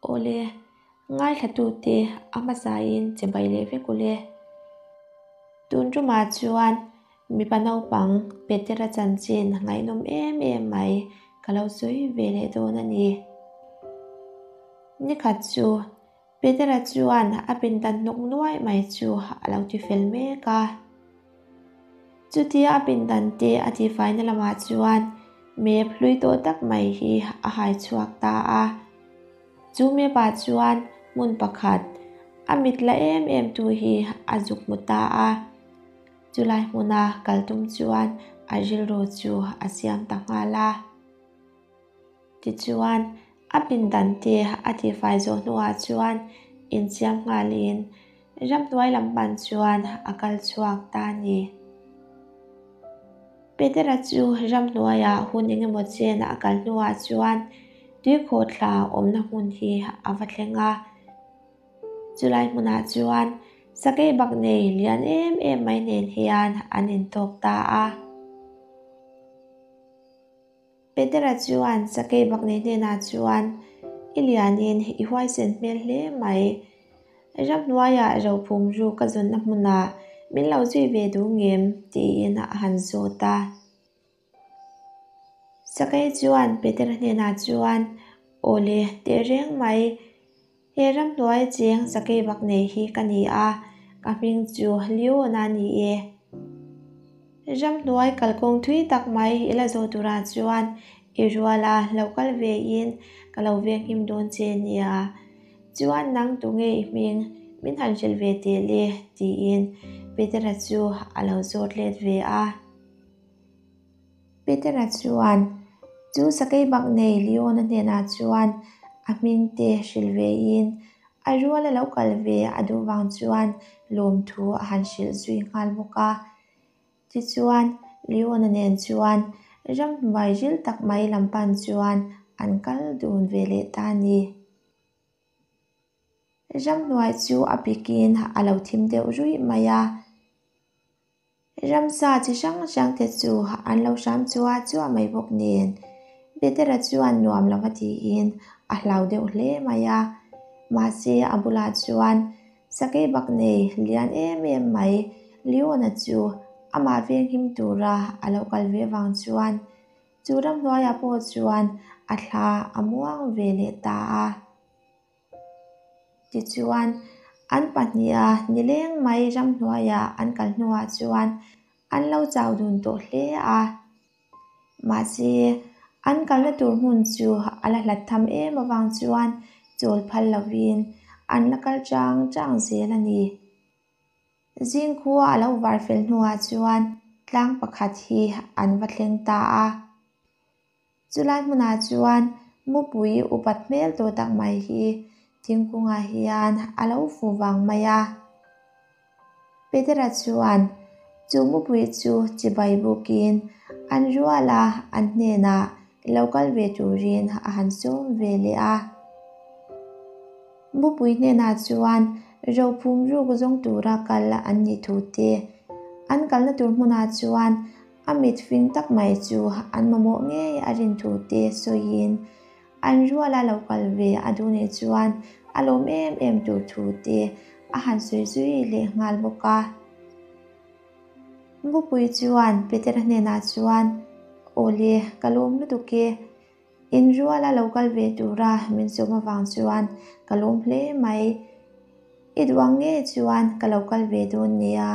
Awle, ngaithlatute a hmasain che bai leh vek ule. Tun tumah chuan mipa naupang Petera chanchin ngaihnawm em em mai ka lo sawi ve leh dawn a ni. Nikhat chu Petera chuan a pindan hnawk nuai mai chu a lo ti fel mek a. Chutia a pindan te a tihfaina lamah chuan map hlui tawh tak mai hi a hai chhuak ta a. Chu map ah chuan hmun pakhat a mit la em em tu hi a zuk hmu ta a. Chulai hmuna kal tum chuan a rilru chu a siam ta nghal a. Tichuan, a pindan te a tihfai zawh hnuah chuan insiam nghalin ramhnuai lam pan chuan a kal chhuak ta a ni. Petera chu ramhnuaiah hun engemaw chen a kal hnuah chuan tuikhawhthla awmna hmun hi a va thleng a. Chulai hmunah chuan sakei bak nei lian em em mai nen hian an intawk ta a. Petera chuan sakei baknei hnenah chuan, I lianin i huaisen hmel hle mai. Ramhnuaiah rophum ru ka zawnna hmunah min lo zui ve duh ngem? tiin a han zawt a. Sakei chuan Petera hnenah chuan, Awle, tehreng mai. He ramhnuai cheng sakei bak nei hi ka ni a, ka hming chu Leon a ni e. Ramhnuai kalkawng thui tak mai i la zawh turah chuan i ruala lo kal ve in ka lo venghim dawn che nia. Chuan nang tunge i hming min han hrilh ve teh le tiin Petera chu a lo zawt let ve a. Petera chuan chu sakei bak nei Leona hnenah chuan a hming te hrilh ve in a rual a lo kal ve a duh vang chuan lawmthu a han hrilh zui nghal bawk a. Tichuan Leona nen chuan ramhnuai ril tak mai lam pan chuan an kal dun ve leh ta a ni. Ramhnuai chu a pikin a lo thim deuh ruih mai a. Ramsa chi hrang hrang te chu an lo hram chuah chuah mai bawk nen Petera chuan nuam lo va tiin a hlau deuh hle mai a. Mahse a bulah chuan sakei bak nei lian em em mai Leona chu amah venghim tura a lo kal ve vang chuan chu ramhnuaiah pawh chuan a thla a muang ve leh ta a. Tichuan, an pahniha nileng mai ramhnuaiah an kal hnuah chuan an lo chau dun tawh hle a. Mahse, an kalna tur hmun chu a la hlat tham em avang chuan chawl phal lovin an la kal chang chang zel a ni. Zingkhua a lo var fel hnuah chuan tlang pakhat hi an va thleng ta a. Chulai hmunah chuan mupui upat hmel tawh tak mai hi thingkungah hian a lo fu vang mai a. Petera chuan chu mupui chu chibai bukin an rual a, an hnenah lo kal ve turin a han sawm ve leh a. Mupui hnenah chuan rophum ruk zawng tura kal an nih thu te, an kalna tur hmunah chuan A mit fing tak mai chu an mamawh ngei a rin thu te sawiin an ruala lo kal ve a duh nih chuan a lawm em em tur thu te a han sawi zui leh nghal bawk a. Ngupui chuan Petera hnenah chuan, Awle, ka lawm lutuk e. In ruala lo kal ve tura min sawm avang chuan ka lawm hle mai. I duh ang ngei chuan ka lo kal ve dawn nia.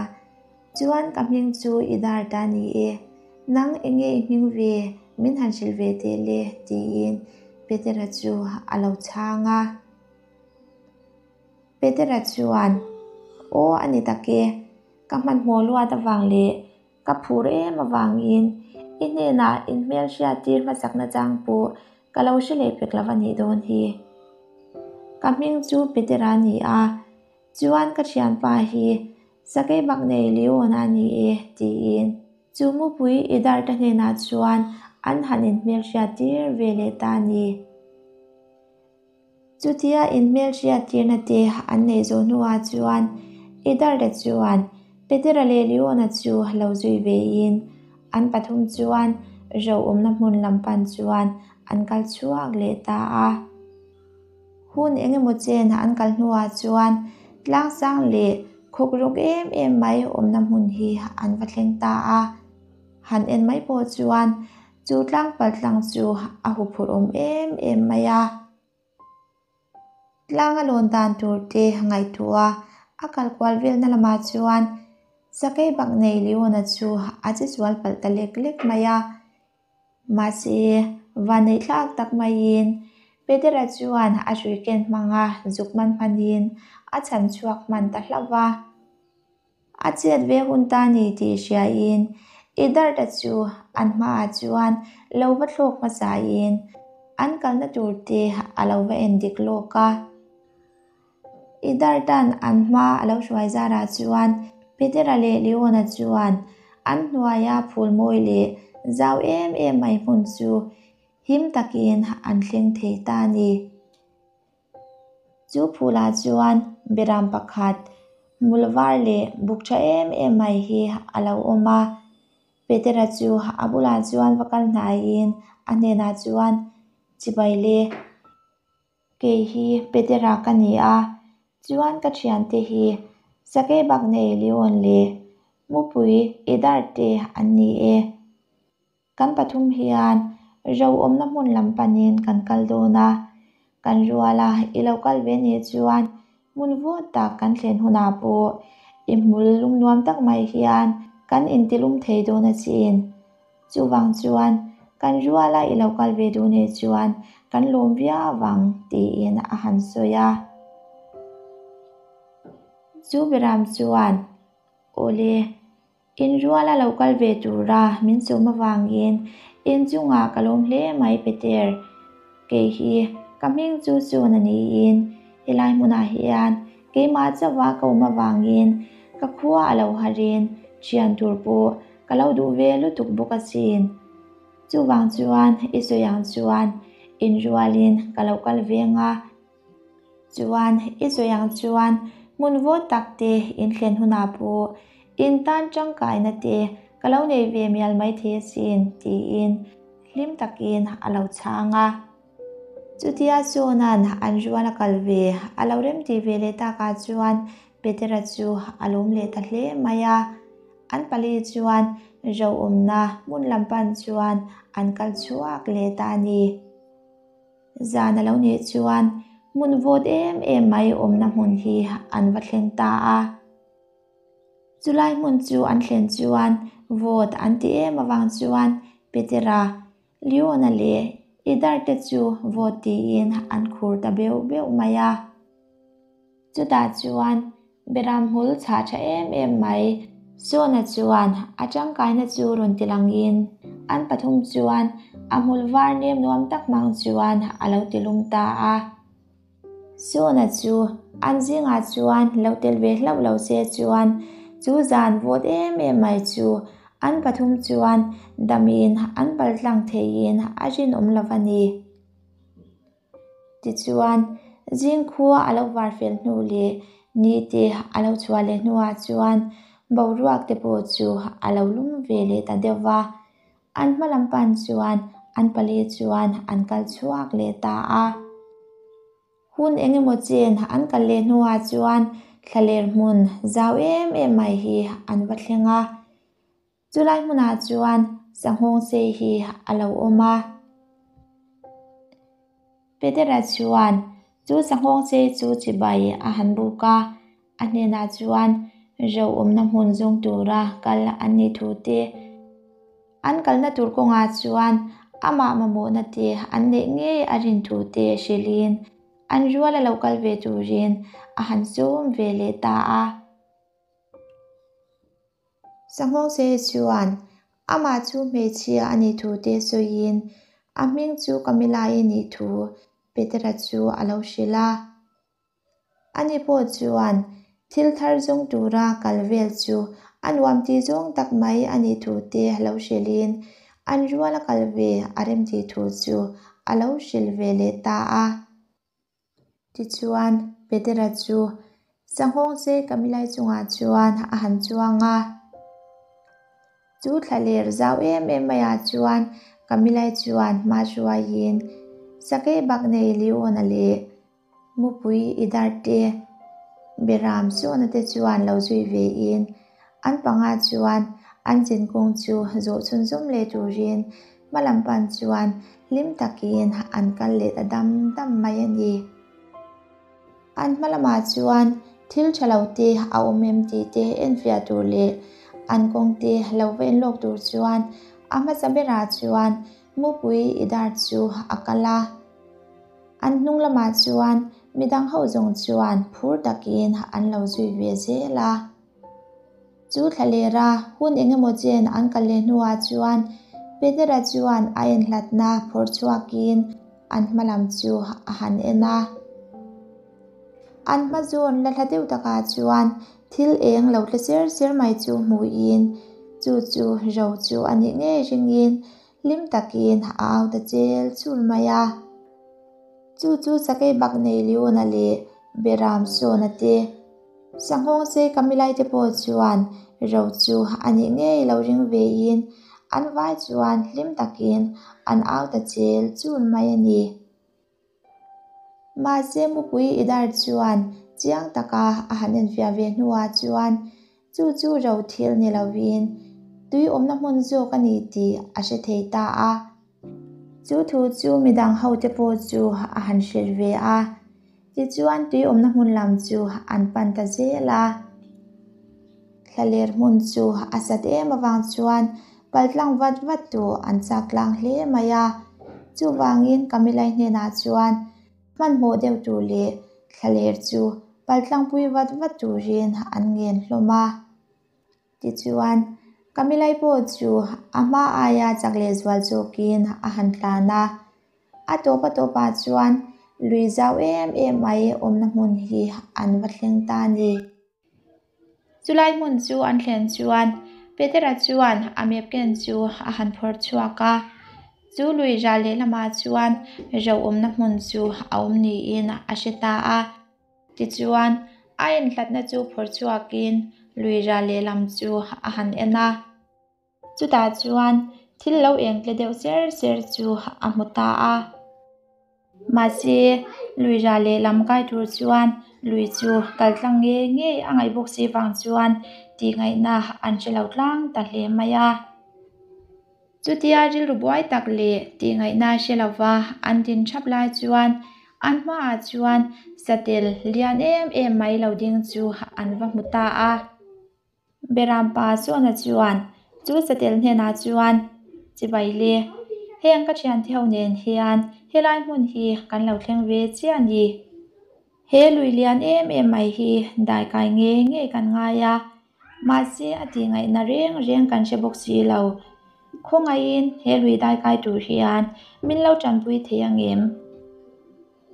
Chuan ka hming chu i dar ta ni e. Nang enge i hming ve min han hrilh ve teh le tiin Petera chu a lo chhang a. Petera chuan, Aw a ni tak e, ka hmanhmawh luat avang leh Ka phur em avangin i hnenah inhmelhriat tir hmasakna chang pawh ka lo hre leh pek lo a nih dawn hi. Ka hming chu Petera a ni a, chuan ka thianpa hi sakei bak nei Leona a ni e tiin chu mupui i darta hnenah chuan an han inhmelhriat tir ve leh ta a ni. Chutia inhmelhriat tirna te an neih zawh hnuah chuan Edarda chuan Petera leh Leona chu lo zui vein an pathum chuan ro awmna hmun lam pan chuan an kal chhuak leh ta a. Hun engemaw chen an kal hnuah chuan tlang sang leh khawk rawk em em mai awmna hmun hi an va thleng ta a. Han en mai pawh chuan chu tlang pal tlang chu a huphurh awm em em mai a. Tlang a lawn dan tur te ngaihtuah a kal kual velna lamah chuan sakei bak nei Leona chu a che sual palh ta lek lek mai a. Mahse, vanneih thlak tak maiin Petera chuan a hrui ken hmanga zuk man hmanin a chhan chhuak hman ta hlauh va. A chet ve hun ta ni tih hriain Idarta chu an hmaah chuan lo va thlawk hmasain an kalna tur te a lo va en dik lawk a. Idartan an hma a lo hruai zarah chuan Petera leh Leona chuan an hnuaia phul mawi leh zau em em mai hmun chu him takin an thleng thei ta a ni. Chu phulah chuan beram pakhat hmul var leh buk tha em em mai hi a lo awm a. Petera chu a bulah chuan va kal hnaiin a hnenah chuan, Chibai le, kei hi Petera ka ni a, chuan ka thiante hi sakei bak nei Leon leh mupui Idar te an ni e. Kan pathum hian ro awmna hmun lam panin kan kal dawn a, kan rual a i lo kal ve nih chuan hmun vawt tak kan thlen hunah pawh i hmul lum nuam tak mai hian kan intilum thei dawn asin. Chuvang chuan kan rual a i lo kal ve duh nih chuan kan lawm viau ang tiin a han sawi a. Chu Beram chuan, Awle, Inruala lo kal ve tura min sawm avangin inchungah ka lawm hle mai Peter. Kei hi ka hming chu John a niin helai hmunah hian keimah chauha ka awm avangin ka khua a lo harin thian tur pawh ka lo duh ve lutuk bawk asin. Chuvang chuan i sawi ang chuan inrualin ka lo kal ve anga. Chuan i sawi ang chuan hmun vawt tak te in thlen hunah pawh in tan tangkaina te ka lo nei ve mial maithei asin tiin hlim takin a lo chhang a. Chutia John-a'n an rual a kal ve a lo remti ve leh takah chuan Petera chu a lawm leh ta hle mai a. An pali chuan ro awmna hmun lam pan chuan an kal chhuak leh ta a ni. Zan a lo nih chuan hmun vawt em em mai awmna hmun hi an va thleng ta a. Chulai hmun chu an thlen chuan vawt an ti em avang chuan Petera, Leona leh Idar te chu vawt tiin an khur ta beuh beuh mai a. Chutah chuan Beram hmul chhah tha em em mai. Sona chuan a tangkaina chu rawn ti langin an pathum chuan a hmul var nem nuam tak hmang chuan a lo ti lum ta a. Sona chu an zingah chuan lo tel ve hlauh lo se chuan chu zan vawt em em mai chu an pathum chuan damin an paltlang theiin a rinawm lo a ni. Tichuan, zingkhua a lo var fel hnu leh ni te a lo chhuah leh hnuah chuan boruak te pawh chu a lo lum ve leh ta deuh va. An hma lam pan chuan an pali chuan an kal chhuak leh ta a. Hun eng emaw chen an kal leh hnuah chuan thlaler hmun zau em em mai hi an va thleng a. Chulai hmunah chuan sanghawng sei hi a lo awm a. Petera chuan chu sanghawng sei chu chibai a han buk a, a hnenah chuan ro awmna hmun zawng tura kal an nih thu te, an kalna tur kawngah chuan amah mamawhna te an neih ngei a rin thu te hrilhin an rual a lo kal ve turin a han sawm ve leh ta a. Sanghawngse chuan amah chu hmeichhia a nih thu te sawiin a hming chu Camilla-i nih thu Petera chu a lo hrilh a. Ani pawh chuan thil thar zawng tura kal vel chu a nuam ti zawng tak mai a nih thu te lo hrilhin an rual a kal ve a remti thu chu a lo hrilh ve leh ta a. Tichuan, Petera chu sanghawngse Camilla-i chungah chuan a han chuang a. Chu thlaler zau em em maiah chuan Camilla-i chuan hma hruaiin sakei bak nei Leon-a leh Mupui i dar te, Beram Sawna te chuan lo zui ve in an panga chuan an zinkawng chu zawh chhunzawm leh turin hmalam pan chuan hlim takin an kal leh ta dam dam mai a ni. An hma lamah chuan thil tha lo te a awm em tih te enfiah tur leh an kawng te lo va enlawk tur chuan a hmasa berah chuan mupui i dar chu a kal a. An hnung lamah chuan midang ho zawng chuan phur takin an lo zui ve zel a. Chu thlalera hun engemaw chen an kal leh hnuah chuan Petera chuan a enhlatna phawrh chhuakin an hma lam chu a han en a. An hma zawn la hla deuh takah chuan thil eng lo tla ser ser mai chu hmuhin chu chu ro chu a nih ngei ringin hlim takin a au ta chel chul mai a. Chu chu sakei bak nei Leona leh Beram Sawna te Sanghawng sei Kamilai te pawh chuan ro chu a nih ngei lo ring vein an vai chuan hlim takin an au ta chel chul mai a ni. Mahse mupui i dar chuan chiang taka a han enfiah ve hnuah chuan chu chu ro thil ni lovin tui awmna hmun zawk a ni tih a hre thei ta a. Chu thu chu midang hote pawh chu a han hrilh ve a. Tichuan tui awmna hmun lam chu an pan ta zel a. Thlaler hmun chu a sat em avang chuan paltlang vat vat tu an chak tlang hle mai a. Chuvangin Kamilai hnenah chuan hmanhmawh deuh tur leh thlaler chu paltlang pui vat vat turin an ngen hlawm a. Tichuan, Kamilai pawh chu a hma aia chak leh zual zawkin a han tlan a. A tawp a tawpah chuan lui zau em em mai awmna hmun hi an va thleng ta a ni. Chulai hmun chu an thlen chuan Petera chuan a map ken chu a han phawrh chhuak a. Chu lui ral lehlamah chuan ro awmna hmun chu a awm niin a hre ta a. Tichuan, a inhlatna chu phawrh chhuakin lui ral lehlam chu a han en a. Chutah chuan thil lo eng tle deuh ser ser chu a hmu ta a. Mahse, lui ral lehlam kai tur chuan lui chu kal tlang ngei ngei a ngaih bawk si vang chuan tih ngaihna an hre lo tlang ta hle mai a. Chutia rilru buai tak leh tih ngaihna hre lova an din thap lai chuan an hmaah chuan satel lian em em mai lo ding chu an va hmu ta a. Berampa Sawna chuan chu satel hnenah chuan, Chibai le, heng ka thiante ho nen hian helai hmun hi kan lo thleng ve chiah a ni. He lui lian em em mai hi daikai ngei ngei kan ngai a, mahse a tih ngaihna reng reng kan hre bawk si lo. Khawngaihin he lui daikai tur hian min lo tanpui thei ang em?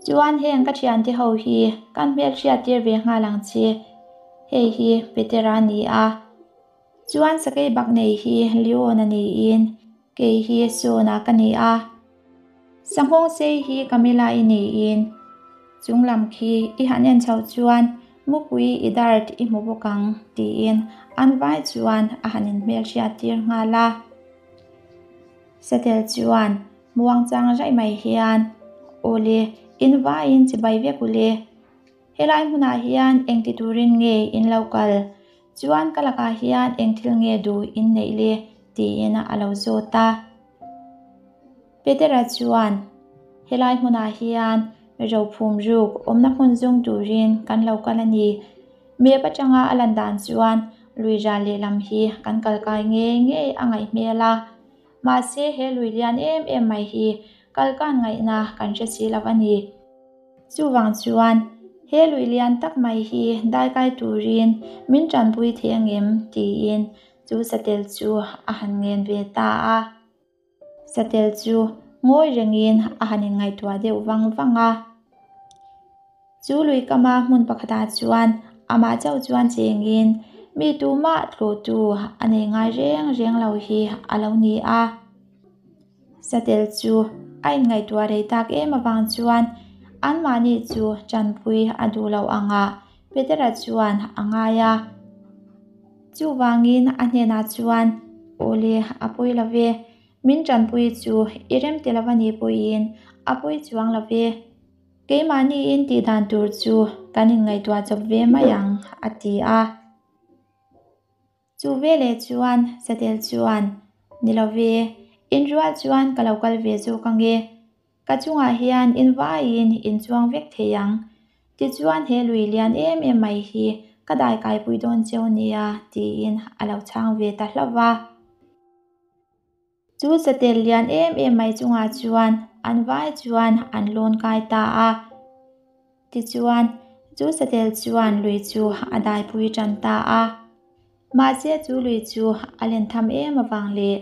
Chuan heng ka thiante ho hi kan hmelhriat tir ve nghal ang che, hei hi Petera a ni a. Chuan sakei bak nei hi Leon a niin kei hi Sona ka ni a. Sanghawng sei hi Camilla i niin chung lam khi i han en chhoh chuan mupui i dart i hmu bawk ang tiin an vai chuan a han inhmelhriat tir nghal a. Satel chuan muangchang raih mai hian, Awle, in vaiin chibai vek u le. Helai hmunah hian engti turin nge in lo kal? Chuan ka lakah hian eng thil nge duh in neih le? tiin a lo zawt a. Petera chuan, Helai hmunah hian rophum ruk awmna hmun zawng turin kan lo kal a ni. Map atanga a lan dan chuan lui ral lehlam hi kan kal kai ngei ngei a ngaih hmel a. Mahse he lui lian em em mai hi kal kan ngaihna kan hre si lo a ni. Chuvang chuan he lui lian tak mai hi daikai turin min tanpui thei angem tiin chu satel chu a han ngen ve ta a. Satel chu ngawi rengin a han inngaihtuah deuh vang vang a. Chu lui kama hmun pakhatah chuan amah chauh chuan chengin mi tumah tlawhtu a nei ngai reng reng lo hi a lo ni a. Satel chu a inngaihtuah rei tak em avang chuan anmahni chu tanpui a duh loh angah Petera chuan a ngai a. Chuvangin a hnenah chuan, Awle, a pawi lo ve. Min tanpui chu i rem ti lo a nih pawhin a pawi chuang lo ve. Keimahniin tih dan tur chu kan inngaihtuah chawp ve mai ang, a ti a. Chu veleh chuan Satel chuan, Ni lo ve, inrual chuan ka lo kal ve zawk ange. Ka chungah hian in vaiin in chuang vek thei ang. Tichuan he lui lian em em mai hi ka daikaipui dawn cheu nia, tiin a lo chhang ve ta hlauh va. Chu satel lian em em mai chungah chuan an vai chuan an lawn kai ta a. Tichuan, chu satel chuan lui chu a daipui tan ta a. Mahse chu lui chu a len tham em avang leh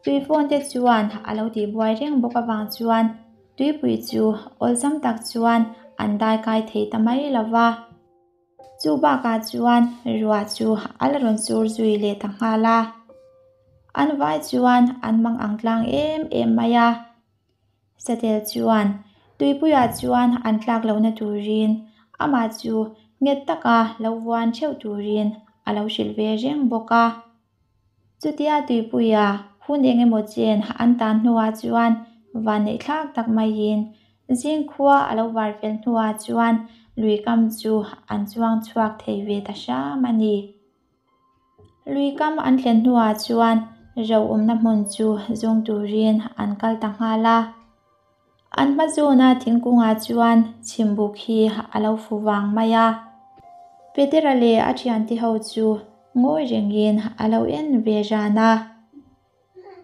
tui phone te chuan a lo tihbuai reng bawk avang chuan tuipui chu awlsam tak chuan an dai kai thei ta mai lo va. Chu bakah chuan ruah chu a la rawn sur zui leh ta nghal a. An vai chuan an mang ang tlang em em mai a. Satel chuan tuipuiah chuan an tlak lohna turin amah chu nghet taka lo vuan theuh turin a lo hrilh ve reng bawk a. Chutia tuipuia hun eng emaw chen an tan hnuah chuan vanneih thlak tak maiin zingkhua a lo var fel hnuah chuan luikam chu an chuang chhuak thei ve ta hram a ni. Luikam an thlen hnuah chuan ro awmna hmun chu zawng turin an kal ta nghal a. An hma zawna thingkungah chuan chhimbuk hi a lo fu vang mai a. Petera leh a thiante ho chu ngawi rengin a lo en ve ran a.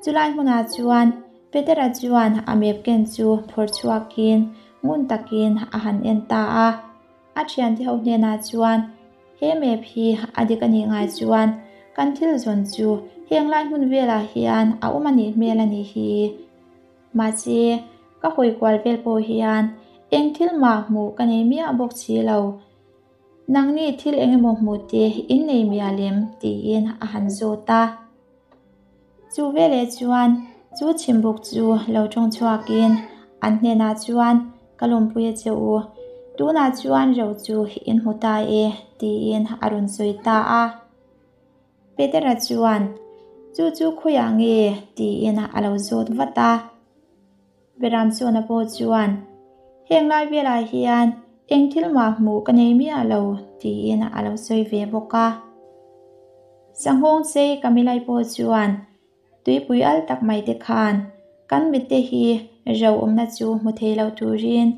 Chulai hmunah chuan Petera chuan a map ken chu phawrh chhuakin ngun takin a han en ta a. A thiante ho hnenah chuan he map hi a dik a nih ngai chuan kan thil zawn chu heng lai hmun velah hian a awm a nih hmel a nih hi. Mahse, ka hawi kual vel pawh hian eng thil mah hmuh ka nei miah bawk si lo. Nangni thil eng emaw hmuh te in nei miah lem? tiin a han zawt a. Chu veleh chuan chu chhimbuk chu lo tawng chhuakin an hnenah chuan ka lawmpui a che u, tunah chuan ro chu in hmu ta e tiin a rawn sawi ta a. Petera chuan, Chu chu khawiah nge? tiin a lo zawt vat a. Beramsawna pawh chuan, Heng lai velah hian eng thil mah hmuh ka nei miah lo, tiin a lo sawi ve bawk a. Sanghawng chei Kamilai pawh chuan, Tuipui al tak mai te khan kan mitte hi ro awmna chu hmu thei lo turin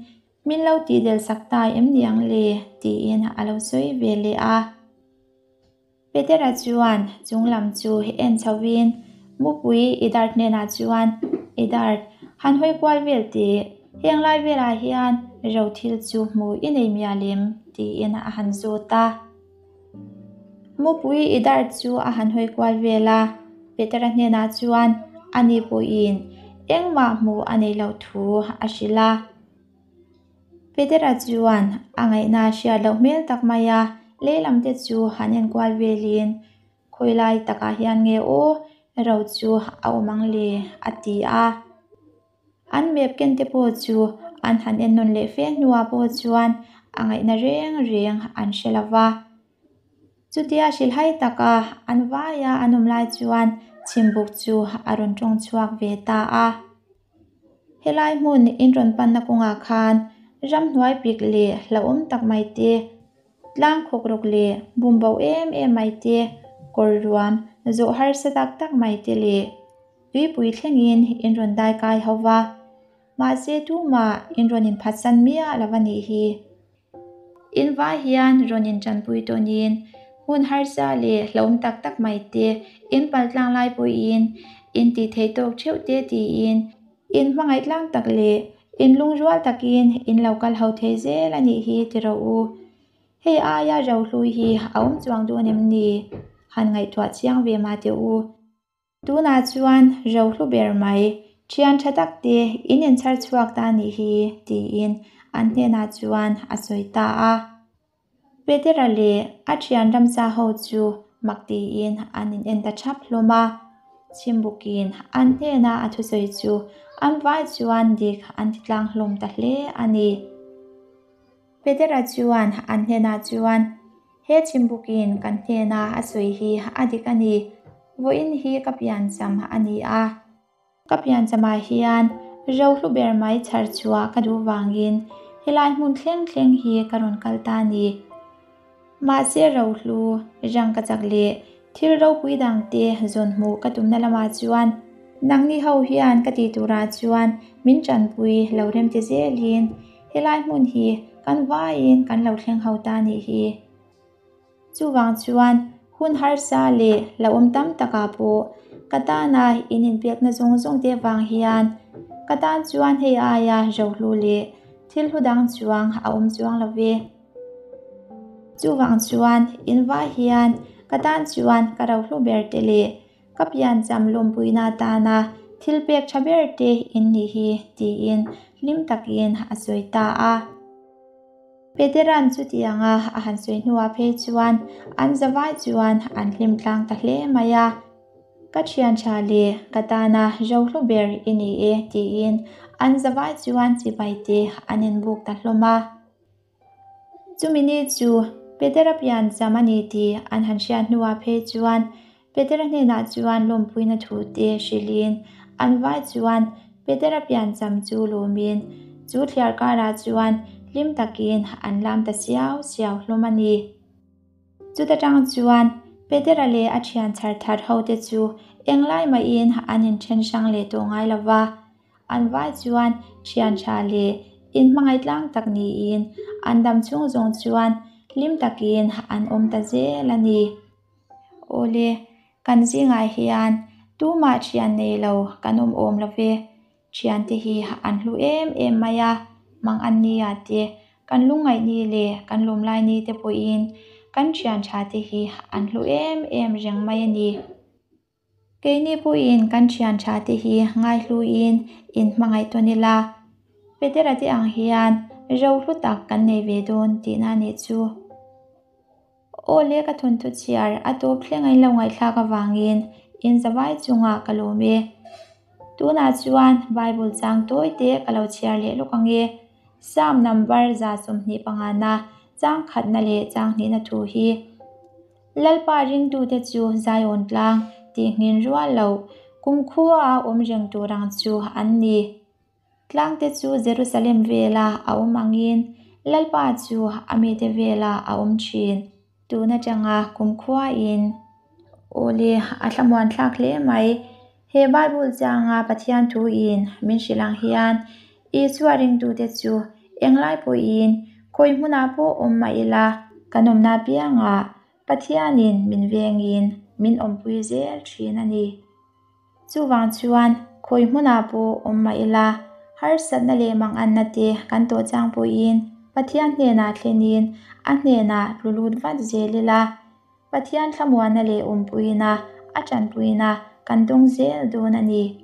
min lo tihdel sak ta em ni ang le? tiin a lo sawi ve leh a. Petera chuan chung lam chu en chhoin mupui Idart hnenah chuan, Idart, han hawi kual vel teh, heng lai velah hian ro thil chu hmu i nei mial em? tiin a han zawt a. Mupui Idart chu a han hawi kual vel a, Petera hnenah chuan ani pawhin engmah hmuh a neih loh thu a hrilh a. Petera chuan a ngaihna a hriat loh hmel tak mai a, lehlam te chu han enkual velin khawi lai takah hian nge aw ro chu a awm ang le a ti a. An map ken te pawh chu an han ennawn leh fe hnuah pawh chuan a ngaihna reng reng an hre lo va. Chutia hrilhhai taka an vaia an awm lai chuan chhimbuk chu a rawn tawng chhuak ve ta a. Helai hmun in rawn panna kawngah khan ramhnuai pik leh hlauhawm tak mai te, tlang khawk rawk leh bumbo em em mai te, kawr ruam zawh harsa tak tak mai te leh tuipui thlengin in rawn dai kai ho va. Mahse tumah in rawn inphatsan miah lo a nih hi. In vai hian rawn intanpui tawnin hmun harsa leh hlauhawm tak tak mai te in pal tlang lai pawhin in tih theih tawk theuh te tiin in hmangaih tlang tak leh in lungrual takin in lo kal ho thei zel a nih hi ti rawh u. Hei aia rohlui hi a awm chuang dawn em ni? Han ngaihtuah chiang ve mah teh u. Tunah chuan rohlu ber mai, thian tha tak te in inchhar chhuak ta nih hi, tiin an hnenah chuan a sawi ta a. Petera leh a thian ramsa ho chu mak tiin an in en ta thap hlawm a. Chhimbukin an hnena a thusawi chu an vai chuan dik an ti tlang hlawm ta hle a ni. Petera chuan an hnenah chuan, He chhimbukin kan hnena a sawi hi a dik a ni. Vawiin hi ka piancham a ni a. Ka pianchamah hian rohlu ber mai chhar chhuah ka duh vangin helai hmun thleng thleng hi ka rawn kal ta a ni. Mahse rohlu, rangkachak leh thil ropui dangte zawn hmuh ka tumna lamah chuan nangni ho hian ka tih turah chuan min tanpui lo remti zelin helai hmun hi kan vaiin kan lo thleng ho ta a nih hi. Chuvang chuan hun harsa leh hlauhawm tam takah pawh ka tana in inpekna zawng zawng te vang hian ka tan chuan hei aia rohlu leh thil hlu dang chuang a awm chuang lo ve. Chuvang chuan in vai hian ka tan chuan ka rohlu ber te leh ka piancham lawmpuina atana thil pek tha ber te in nih hi tiin hlim takin a sawi ta a. Petera'n chutianga a han sawi hnuah phei chuan an zavai chuan an hlim tlang ta hle mai a. Ka thian tha leh ka tana rohlu ber i ni e tiin an zavai chuan chibai te an inbuk ta hlawm a. Chumi ni chu Petera piancham a ni tih an han hriat hnuah phei chuan Petera hnenah chuan lawmpuina thu te hrilhin an vai chuan Petera piancham chu lawmin chu thliar karah chuan hlim takin an lam ta siau siau hlawm a ni. Chuta tang chuan Petera leh a thian chhar thar hote chu englai mahin an inthen hrang leh tawh ngai lo va. An vai chuan thian tha leh inhmangaih tlang tak niin an dam chhung zawng chuan hlim takin an awm ta zel a ni. Awle, kan zingah hian tumah thian nei lo kan awm awm lo ve. Thiante hi an hlu em em mai a, mang an nia te, kan lungngaih ni leh kan lawmlai ni te pawhin kan thian tha te hi an hlu em em reng mai a ni. Keini pawhin kan thian tha te hi ngaihluin in hmangaih tawn ila, Petera te ang hian ro hlu tak kan nei ve dawn tihna a nih chu. Aw le ka thawnthu chhiar a tawp thleng a in lo ngaihthlak avangin in zavai chungah ka lawm e. Tunah chuan Bible chang tawi te ka lo chhiar leh lawk ang e. Psalm number 25 na chang khatna leh chang hnihna thu hi. Lalpa ringtute chu Zion tlang tih nghin rual lo kumkhua a awm reng tur ang chu an ni. Tlangte chu Jerusalem vela a awm angin Lalpa chu a mite vela a awm thin. Tun atanga kumkhuain Awle a thlamuan thlak hle mai. He Bible changa Pathian thuin min hrilh ang hian Isua ringtute chu englai pawhin khawi hmunah pawh awm mah ila kan awmna apiangah Pathianin min vengin min awmpui zel thin a ni. Chuvang chuan khawi hmunah pawh awm mah ila harsatna leh manganna te kan tawh chang pawhin Pathian hnenah thlenin a hnenah tlu lut vat zel ila Pathian thlamuanna leh awmpuina a tanpuina kan dawng zel dawn a ni.